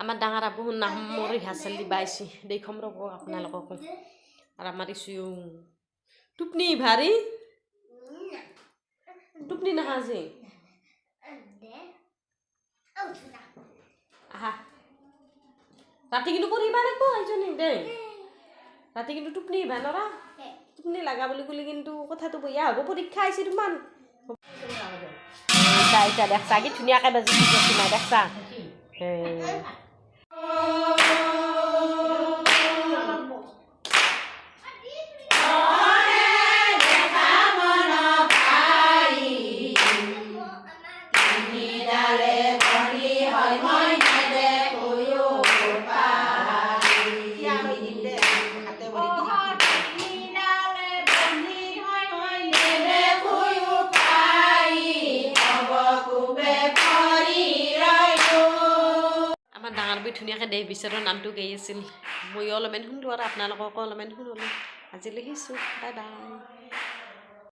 আমাৰ ডাঙৰ আবু নামৰ ৰিহাৰ্চেল দিবা আহিছে, দেখম ৰ'ব আপোনালোককো। আৰু আমাৰ ইছুও টোপনি ভাৰী, টোপনি নাহা আজি। আহা, ৰাতি কিন্তু পঢ়িবা লাগিব এইজনী দেই। ৰাতি কিন্তু টোপনি আহিবা নৰা। টোপনি লগা বুলি ক'লে কিন্তু কথাটো বয়া হ'ব। পৰীক্ষা আহিছে তোমাৰ। এতিয়া এতিয়া দেখছা কি ধুনীয়াকৈ বাজি দিছে নাই দেখছা? এই। আমাৰ ডাঙৰ বৈ ধুনীয়াকৈ দেহ বিচাৰৰ নামটো গাই আছিল। ময়ো অলপমান শুনলোঁ আৰু আপোনালোককো অলপমান শুনালোঁ। আজিলৈ আহিছোঁ, বাই বাই।